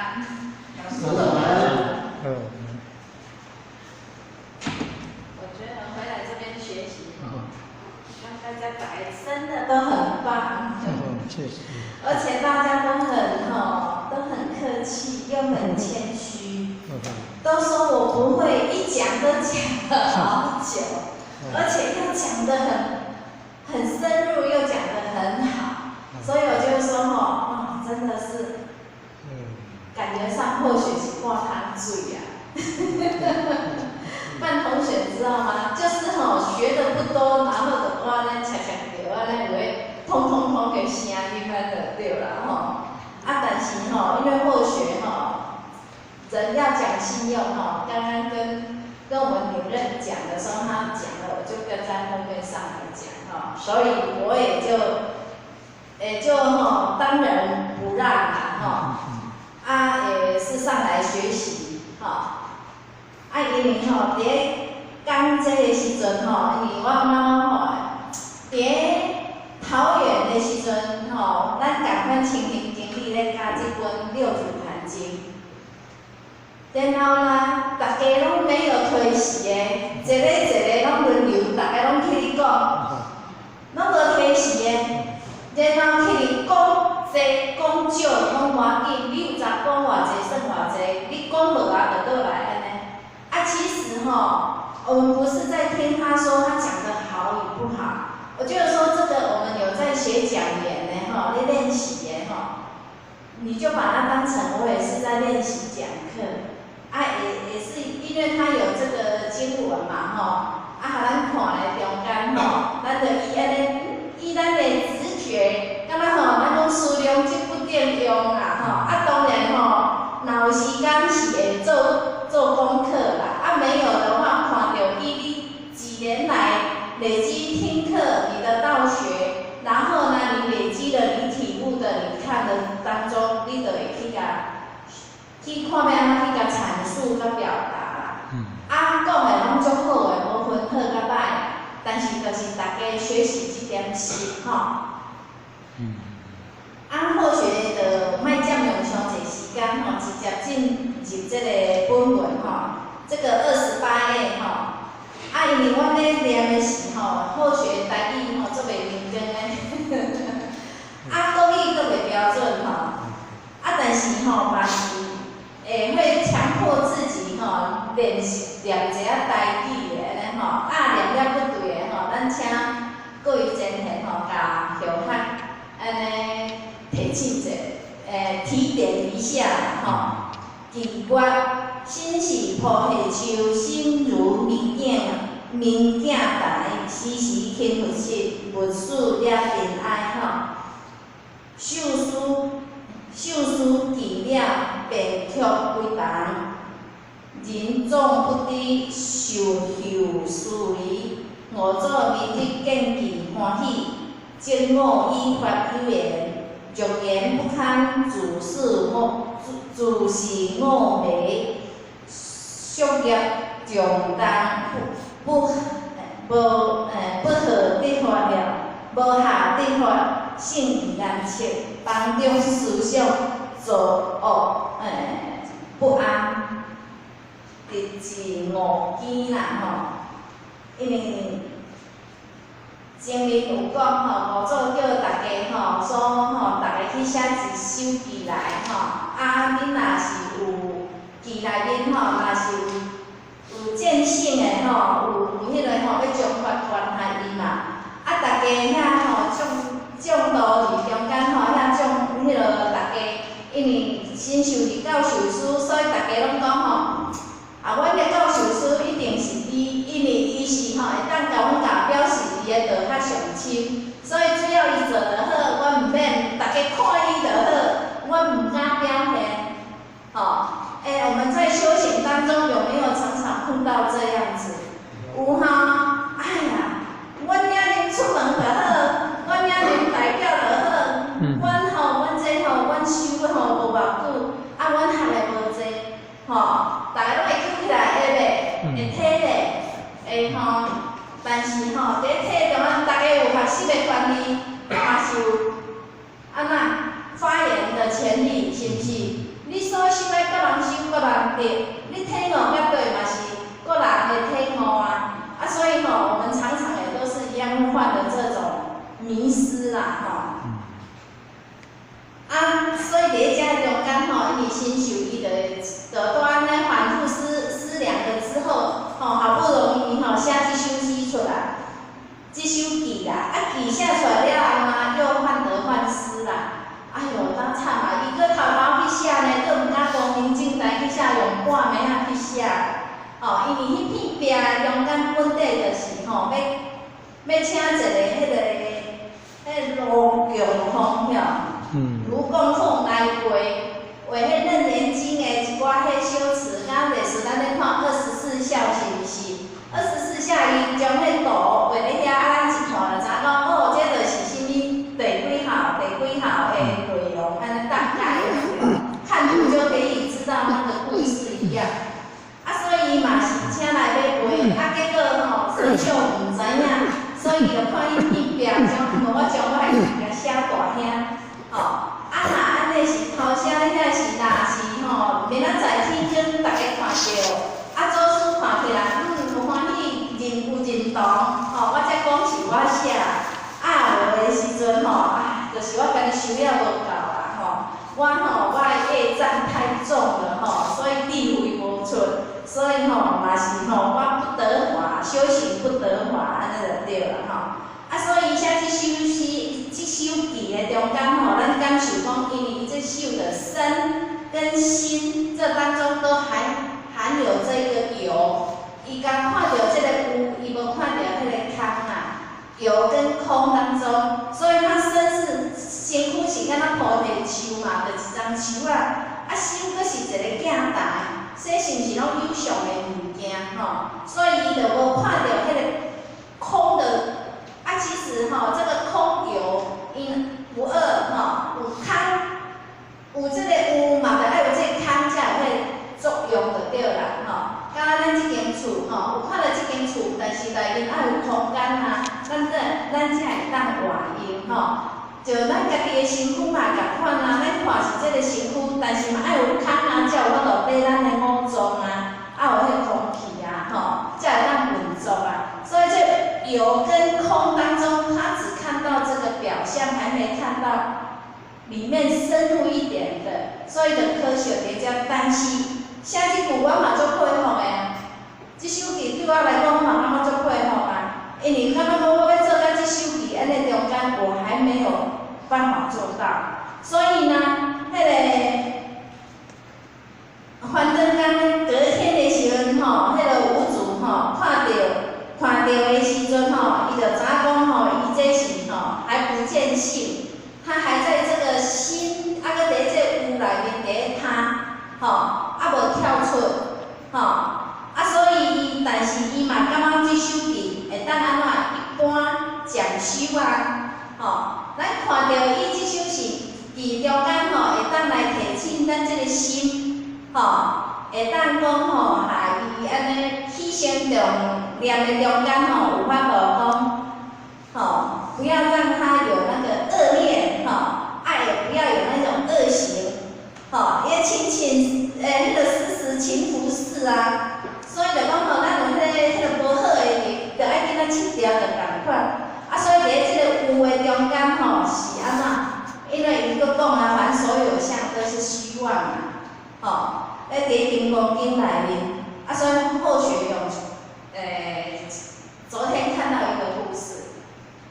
安，老師好。我覺得回來這邊學習，剛大家擺真的都很棒。謝謝。而且大家都很吼，都很客氣，又很謙虛，都說我不會，一講都講了好久，而且又講得很深入，又講得很好，所以我就說吼，哇，真的是，感覺上或許是掛湯水啊。范同學知道嗎？就是吼學的不多，然後就哇咧恰恰著按呢會通通通給聲音安就對啦吼。啊，但是吼，因為後學吼，人要講信用吼，剛剛跟我們主任講的時候，他講了，我就跟在後面上來講吼，所以我也就吼當仁不讓啦吼，啊也是上來學習吼。啊，因為吼，佇咧講這个時陣吼，因為我感覺吼，佇咧桃園的時陣吼，咱仝款情形經理咧教這本《六祖壇經》，然後啦，逐家攏沒有推辭的，一个一个攏輪流，逐家攏起咧講，攏無推辭的，然後起咧講濟講少攏無要緊，你有知講偌濟算偌濟，你講無啊就倒來按呢。啊，其實吼，我們不是在聽他說他講的好與不好，我就是說這個我們有在學講演的吼，咧練習的吼，你就把它當成我也是在練習講課，啊，也是因為他有這個經文嘛吼，啊，予咱看的中間吼，咱就依按呢，依咱的直覺，感覺吼，咱講思量則不定用啦吼，啊，當然吼，若有時間是會做做功課啦，啊，沒有的話，看著以你幾年來累積聽課，你的道學，然後呢，你累積了你體悟的，你看的當中，你就會去共去看欲按怎去共闡述佮表達啦。啊，講的攏足好的，無分好佮歹，但是就是大家學習這點心吼。啊，後學就莫佔用傷濟時間吼，直接進入這個本文吼，這個28頁吼。啊，因為阮咧念的是吼，後學台語吼，足袂認真的，啊，國語閣袂標準吼，啊，但是吼嘛是會強迫自己吼練習念一下台語的按呢吼，啊，念了不對的吼，咱請各位前賢吼，共許學按呢提醒者，提點一下吼。祈願身是菩提樹，心如明鏡，明鏡台，時時勤拂拭，勿使惹塵埃吼。受思受思既了，便卻歸同。人總不知受後思維，五祖明日見其歡喜，證我以法有緣，若言不堪，自是我自是我迷，宿業重擔不無不合得法了，無合得法，性意難測，當中思想作惡不安，直至五更啦吼，因為前面有講吼，五祖叫大家吼，說吼，逐家去寫一首偈來吼，啊，恁若是有偈內面吼，若是有見性的吼，有彼個吼，欲將法傳予伊嘛。啊，逐家遐吼，眾眾多佇中間吼，遐眾彼個逐家，因為新受的教授師，所以逐家攏講吼，啊，阮的教授師一定是伊，因為伊是吼會當共阮教，表示伊的道較上深，所以只要伊做得好，阮毋免，逐家看伊就好，阮毋敢表現，吼。欸，我們在修行當中有沒有常常碰到這樣子？有哈，哎呀，阮囝啉出門就好，阮囝啉大轎就好，阮吼，阮這吼，阮修吼無偌久，啊，阮學的無濟，吼，逐家攏會劾起來，會袂？會體咧，會吼。但是吼，佇咧體中間，逐家有學習的權利，嘛是有按怎發言的權利，是毋是？你所修的各人修各人得，你體悟結果嘛是各人的體悟啊。啊，所以吼，我們常常也都是一樣犯的這種迷思啦，吼。啊，所以佇遮中間吼，因為神秀伊就都按呢反覆思量了之後，吼，好不容易吼寫這首詩出來，這首偈啦，啊偈寫出來了後嘛，又患得患失啦。哎喲，當慘啊！伊閣偷偷去寫呢，閣毋敢光明正大去寫，用半暝仔去寫。吼，因為彼片壁中間本底就是吼，欲請一個彼個盧供奉吼，盧供奉來畫畫彼《楞嚴經》的一寡彼修辭，敢類似咱咧看二十四孝是毋是？二十四孝伊將彼圖畫咧遐，啊，咱一看就知影講，哦，這就是啥物第幾孝、第幾孝的內容，按呢大概看圖就可以知道那個故事一樣。啊，所以伊嘛是請來欲畫，啊，結果吼神秀毋知影，所以就看伊片壁將，無我將我的物件寫大兄，吼，啊若按呢是偷寫遐是若是吼，明仔載天頂逐家看著，啊祖師看起來，有歡喜認有認同，吼，我才講是我寫，啊無的時陣吼，啊，就是我家己修了無夠啦，吼，我吼我的業障太重了吼，所以智慧無出。所以吼嘛是吼，我不得法，修行不得法，按呢就對啦吼。啊，所以寫這首詩、這首偈的中間吼，咱感受講，因為伊這首的身跟心，這當中都含含有這個有，伊剛看著這個有，伊無看著彼個空啊，有跟空當中，所以他身是身軀是敢若菩提樹嘛，就一叢樹仔，啊心閣是一個鏡台。這是毋是攏有相的物件吼？所以伊就無看著彼個空的。啊，其實吼，這個空有因無二吼，有空，有這個有嘛，著愛有這個空才有彼個作用就對啦吼。敢若咱這間厝吼，有看著這間厝，但是內面愛有空間啊，咱才會當活用吼。就咱家己的身軀嘛仝款啊，咱看是這個身軀，但是嘛愛有空啊，才有法度貯咱的五臟啊，愛有彼個空氣啊，吼，才會當運作啊。所以這有跟空當中，他只看到這個表象，還沒看到裡面深入一點的，所以就可惜佇遮。但是寫這句我嘛足佩服的啊，這首偈對我來講，我嘛感覺足佩服啊。因為感覺講我欲做到這首偈按呢中間，我還沒有辦法做到。所以呢，彼個翻轉工隔天的時陣吼，彼個五祖吼看著的時陣吼，伊就知影講吼，伊這是吼還不見性，他還在這個心，啊閣佇這有內面佇咧貪，吼，啊無跳出，吼，啊所以伊，但是伊嘛感覺這首偈會當按怎一般講修啊，吼，咱看著伊這首是偈中間吼，會當來提醒咱這個心，吼，會當講吼，害伊按呢起心動念的中間吼，有法度講，吼，不要讓他有那個惡念，吼，愛也不要有那種惡行，吼，也勤勤，彼個時時勤拂拭啊，所以就講吼，咱有彼個無好的，就愛緊仔拭掉，就仝款。啊，所以佇這個有的中間吼是按怎？因為伊閣講啊，凡所有相都是虛妄啊，吼，咧佇《金剛經》內面，啊，所以後學用，昨天看到一個故事，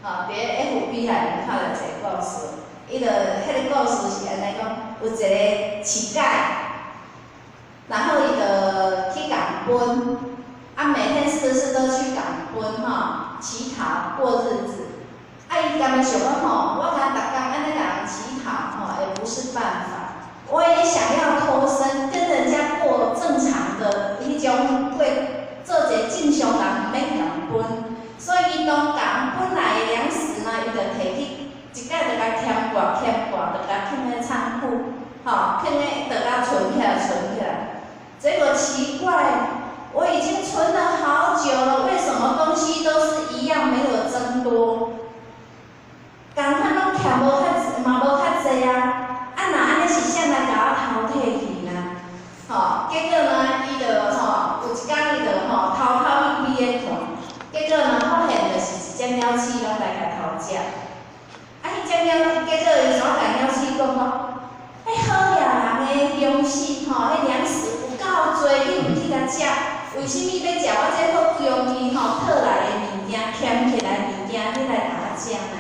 吼，佇 FB 內面看著一個故事，伊就彼個故事是按呢講，有一個乞丐，然後伊就去共分，啊，每天是不是都去共分吼，乞討過日子？啊，伊家己想講吼，我敢逐工按呢共人乞討吼，也不是辦法。我也想要脫身，跟人家過正常的彼種過，做一個正常人，毋免共分。所以伊當共本來的糧食呢，伊就提去一擺就共添掛添掛，就共囥咧倉庫，吼，囥咧就共存起來存起來。結果奇怪，我已經存了好久了，為什麼東西都是一樣沒有增多？仝款攏徛無較嘛無較濟啊！啊，若按呢是啥來共我偷提去？隻鳥鼠攏來共偷食。啊，彼隻鳥，結果伊怎共鳥鼠講講？彼好野人的糧食吼，彼糧食有夠濟，你毋去共食，為啥物欲食我這好不容易吼討來的物件，儉起來的物件，你來共我食呢？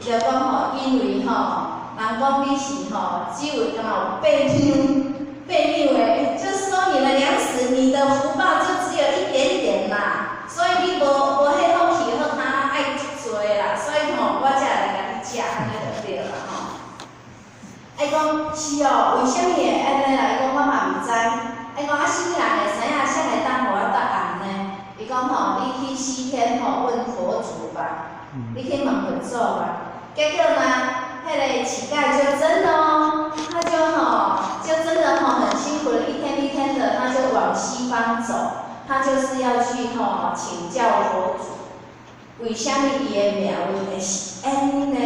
伊就講吼，因為吼，人講你是吼，只有敢若有8兩8兩的，就是說你的糧食，你的福報就只有一點點啦，所以你無無彼福氣好通愛足濟啦，所以吼，我才會來共你食，按呢就對啦吼。伊講是哦，為啥物會按呢啦？伊講我嘛毋知。伊講啊，啥物人會知影？啥會當予我答案呢？伊講吼，你去西天吼問佛祖吧，你去問佛祖吧。結果呢，彼個乞丐就真的哦，他就吼，就真的吼很辛苦的，一天一天的，他就往西方走，他就是要去吼請教佛祖，為啥物伊的命運會是按呢？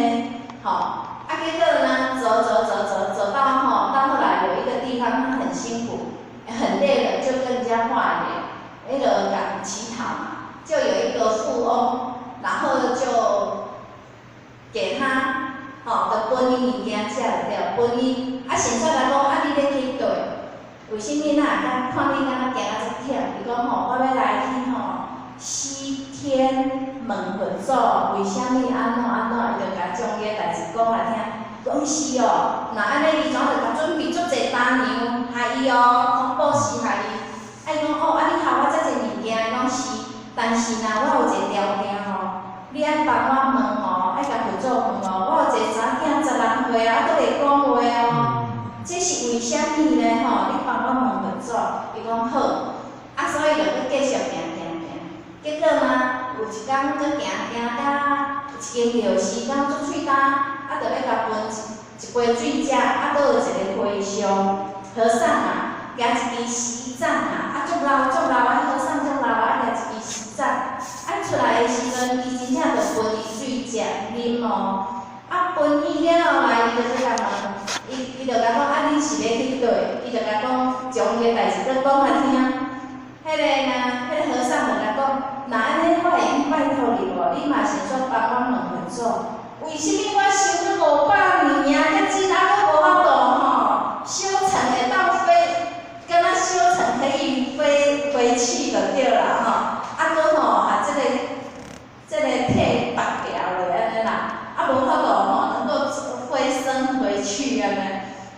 吼，啊結果呢，走走走走走到吼，到後來有一個地方，他很辛苦，很累了，就跟人家化緣，彼個共乞討嘛，就有一個富翁，然後就給他，吼，就分伊物件食就對，分伊，啊，先煞來講，啊，你欲去佗？為啥物哪會看你敢若行啊遮忝？伊講吼，我欲來去吼西天問佛祖，為啥物按怎按怎，伊就共將伊的代誌講來聽。講是哦，若按呢伊怎就共準備足濟乾糧，予伊哦，講布施予伊。啊，伊講哦，啊你予我遮濟物件，伊講是，但是呢，我有一個條件吼，你愛幫我問吼，愛共佛祖問哦，我有一個查某囝16歲啊，閣袂講話哦，這是為啥物呢？吼，你幫我問佛祖，伊講好，啊，所以就閣繼續行行行，結果呢，有一工閣行行到一間廟時間足喙焦，啊，就欲共分一杯水食，啊，閣有一個和尚和尚啊，舉一支錫杖啊，啊，足老足老啊，和尚足老啊，舉一支錫杖，啊，出來的時陣，伊真正就分伊水食啉哦，啊，分伊了後來，伊就閣共問，伊伊就共講，啊，你是欲去佗？伊就共講，將伊的代誌閣講來聽。彼個呢，彼個和尚就共講，若按呢，我會用拜託你無？你嘛先煞幫我問佛祖，為啥物我修了500年啊，才真啊閣無法度吼，修成會當飛，敢若修成可以飛回去就對啦吼，啊閣吼，哈這個體縛牢落按呢啦，啊無法度吼能夠飛升回去按呢，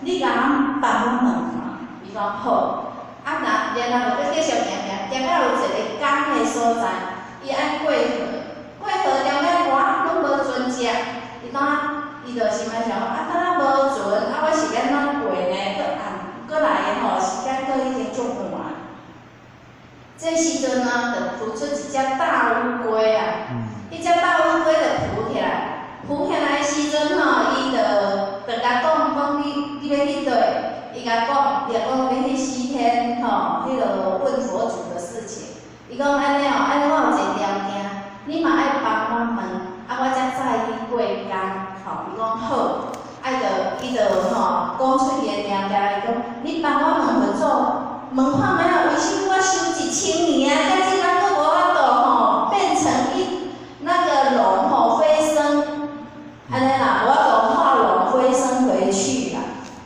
你共阮幫我問看，伊講好。啊，若然後就閣繼續行行，行到有一個江的所在，伊愛過河，過河中間哇，攏無船隻，伊當伊就心內想講，啊，敢若無船，啊，我是欲按怎過呢？閣按過來的吼，時間閣已經足晚。這時陣呢，就浮出一隻大烏龜啊！彼隻大烏龜就浮起來，浮起來的時陣吼，伊就就共講講你欲去佗？伊共講，伊就講欲去西天吼，彼落問佛祖的事情。伊講按呢哦，按呢我有一個條件，你嘛愛幫我問，啊，我才載你過江。吼，伊講好，啊，就伊就吼講出伊的條件，伊講你幫我問佛祖，問看覓啊？為啥物我修1000年啊，才這擺閣無法度吼，變成一那個龍吼飛升，按呢啦，無法度化龍飛升回去啦。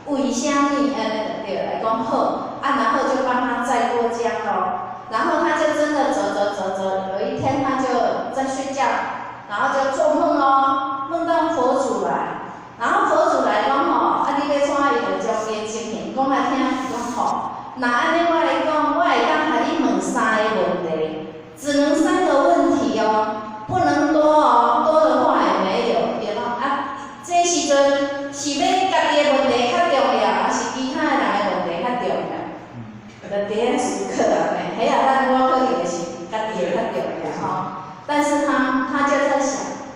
為啥物按呢就對來講好，啊，然後就幫他載過江咯。然後他就真的走走走走，有一天他就在睡覺，然後就做夢哦，夢到佛祖來，然後佛祖來講吼，啊，你欲創啥？伊就將伊的情形講來聽，講吼，若按呢我來講，我會當共你問三個問題，只能三個問題哦，不能多哦，多的話也沒有。伊就講啊，這時陣是欲家己的問題較重要，還是其他的人的問題較重要？就佇咧思考啊，彼啊，咱我可能是家己的較重要吼。但是他就在想，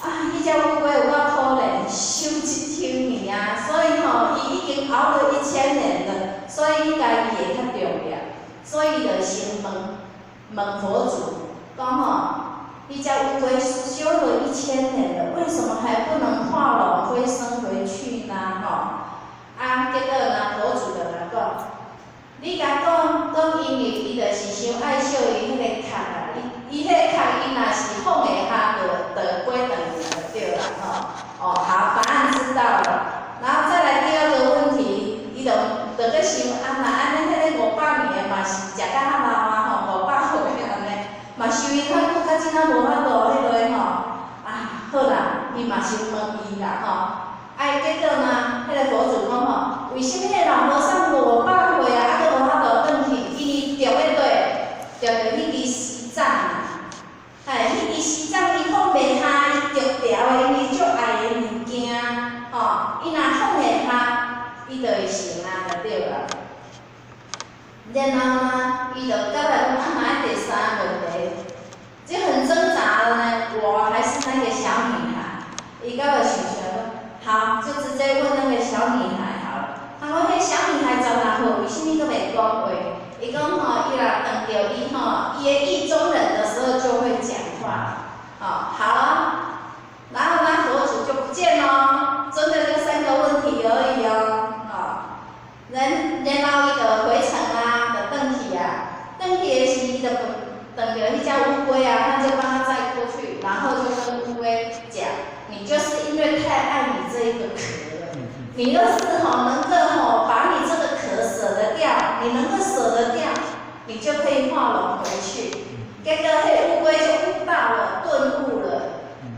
啊，彼隻烏龜有夠可憐，修1000年啊，所以吼，伊已經熬了1000年了，所以應該伊會較重要，所以就先問問佛祖，講吼，彼隻烏龜修了一千年了，為什麼還不能化龍飛升回去呢？吼，啊，結果呢，佛祖就共講，你共講講，因為伊就是傷愛惜伊彼個殼啊，伊伊彼個殼伊若是放會下落，收伊較久，到這仔無法度彼落吼。啊，好啦，伊嘛先問伊啦吼。哎，結果呢，彼個佛祖講吼，為啥物彼個老和尚500歲啊，猶閣無法度轉去？因為著彼個，著著彼支錫杖啊。哎，彼支錫杖伊放袂下，伊著牢的，因為足愛的物件，吼，伊若放會下，伊就會成啊，就對啦。然後呢，伊就到來講，啊，若第三個問題，就很掙扎的呢，我還是那個小女孩，伊到尾想想講，好，就直接問那個小女孩好了。他講，彼小女孩16歲，為啥物閣袂講話？伊講吼，伊若碰著伊吼，伊的意中人的時候就會講話。哦，好啊，然後呢，佛祖就不見咯，針對這三個問題而已哦，哦，然後伊就回城啊，就轉去啊，轉去的時，伊就碰著彼隻烏龜啊，他就幫他載過去，然後就跟烏龜講，你就是因為太愛你這一個殼了，你要是吼能夠吼把你這個殼捨得掉，你能夠捨得掉，你就可以化龍回去。結果彼烏龜就悟到了，頓悟了。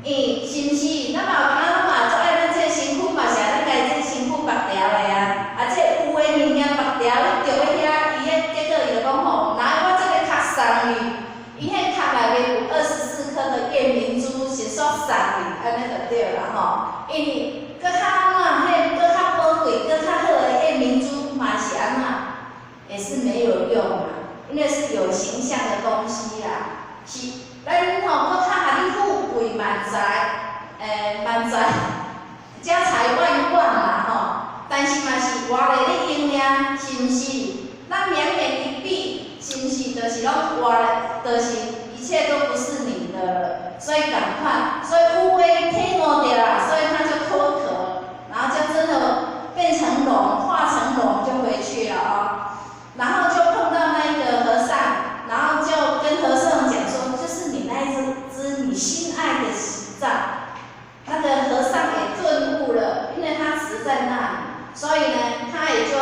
伊是毋是？咱嘛有感覺，咱嘛足愛咱這個身軀，嘛是愛咱家己這個身軀縛牢的啊。啊，這個有的物件縛牢，你著咧遐，伊彼結果伊就講吼，來我這個殼送你，伊彼殼內面有24顆的夜明珠，是煞送你，按呢就對啦吼。因為閣較按怎，彼閣較寶貴、閣較好的夜明珠嘛是按怎，也是沒有用啊，因為是有形象的東西啦，是咱吼閣較予你富貴萬財，萬財家財萬貫啦吼，但是嘛是活咧咧用爾，是毋是？咱兩眼一閉，是毋是就是攏活咧，就是一切都不是你的了，所以趕快，所以烏龜體悟著啦，所以它就脫殼，然後就真的變成龍，化成龍就回去了啊，然後就碰到那個和尚，然後就跟和尚講說，就是你那一隻你心愛的錫杖，那個和尚也頓悟了，因為他持在那裡，所以呢，他也就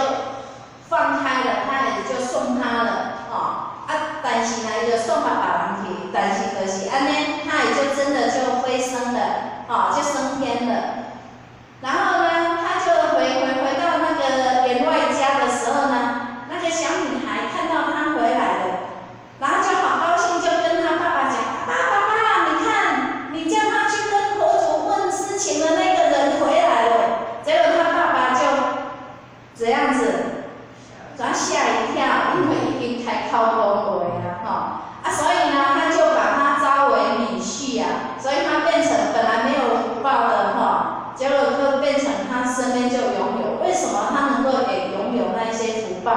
放開了，他也就送他了，哦，啊，但是呢，伊就送予別人去，但是就是按呢，他也就真的就飛升了，哦，就升天了。然後呢，他就回到那個員外家的時候呢，那個小女孩看到他回來了，然後就好高興，就跟他爸爸講：爸爸，爸爸，你看，你叫他去跟佛祖問事情的那個人回來了。結果他爸爸就這樣子，抓嚇一跳，因為已經開口講話啦，吼，啊，所以呢，他就把他招為女婿啊，所以他變成本來沒有福報的哈，結果就變成他身邊就擁有。為什麼他能夠也擁有那些福報？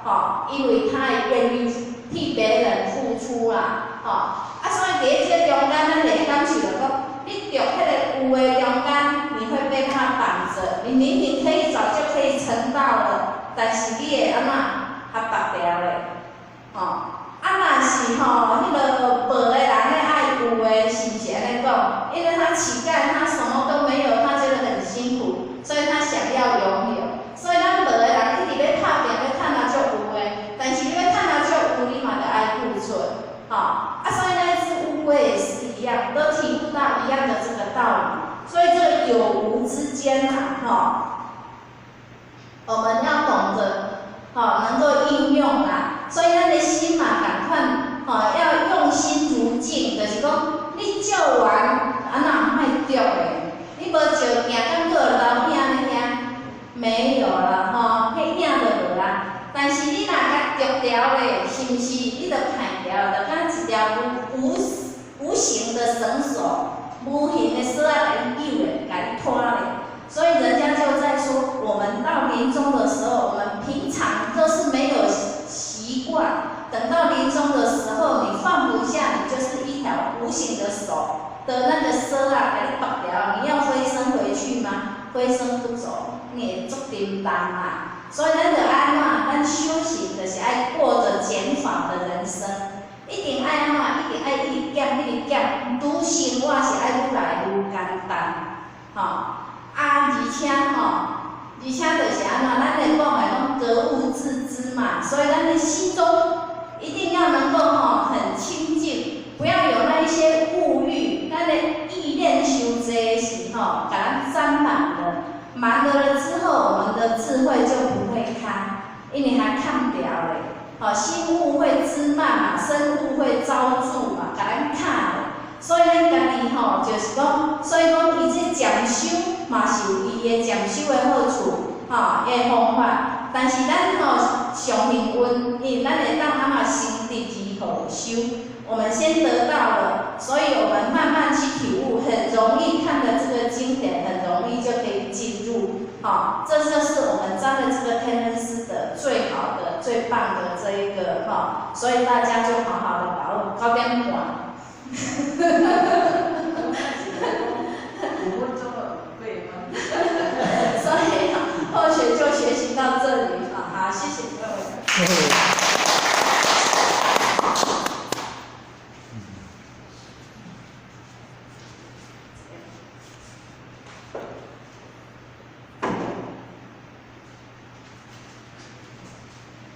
吼，因為他也願意替別人付出啦，吼，啊，所以佇這中間，咱會感受著講，你著彼個有的中間，你會被他綁著，你明明可以早就可以成道了，但是你會按怎，較縛牢咧，吼，啊，若是吼，彼個無的人咧愛有的，是毋是按呢講？因為他乞丐，他什麼都沒有，他覺得很辛苦，所以他想要擁有。所以咱無的人一直欲拍拼，欲趁啊足有的，但是你欲趁啊足有，你嘛著愛付出，吼，啊，所以那隻烏龜也是一樣，都體悟到一樣的這個道理。所以這個有無之間呐，吼，我們要懂得，吼，能夠應用啊。所以咱的心嘛，仝款，吼，要用心如鏡，就是講你照完，按怎莫著的，你無照鏡，敢閣有留影咧遐？沒有啦，吼，彼影就無啦。但是你若共著牢咧，是毋是？你就牽牢，就敢一條無形的繩索，無形的索仔共你揪咧，共你拖咧。所以人家就在說，我們到臨終的時候，我們平常都是沒有習慣，等到臨終的時候，你放不下，你就是一條無形的手的那個索啊，共你縛牢，你要飛升回去嗎？飛升不走，你會足沉重啊。所以咱就按怎？咱修行就是愛過著減法的人生，一定愛按怎？一定愛一直減，一直減。愈生活是愛愈來愈簡單，吼。啊，而且吼，而且就是按怎？咱咧講的攏格物致知嘛，所以咱的心中一定要能夠吼很清淨，不瞞了之後，我們的智慧就不會開，因為還崁牢咧。吼，心物會枝蔓嘛，身物會招住嘛，共咱卡咧。所以咱家己吼，就是講，所以講伊這禪修嘛是有伊的禪修的好處，吼，伊的方法。但是咱吼上幸運，因為咱會當按怎先得而後修，我們先得到了，所以我們慢慢去體悟，很容易看的這個經典，很容易就可以進入，吼，這就是我們沾了這個天恩師的最好的、最棒的這一個哈，所以大家就好好的把握，9點半。 5分鐘了五倍嗎？所以後學就學習到這裡，好，謝謝各位。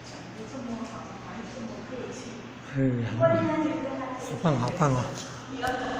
講得這麼好，還這麼客氣。嗯，好棒，好棒哦！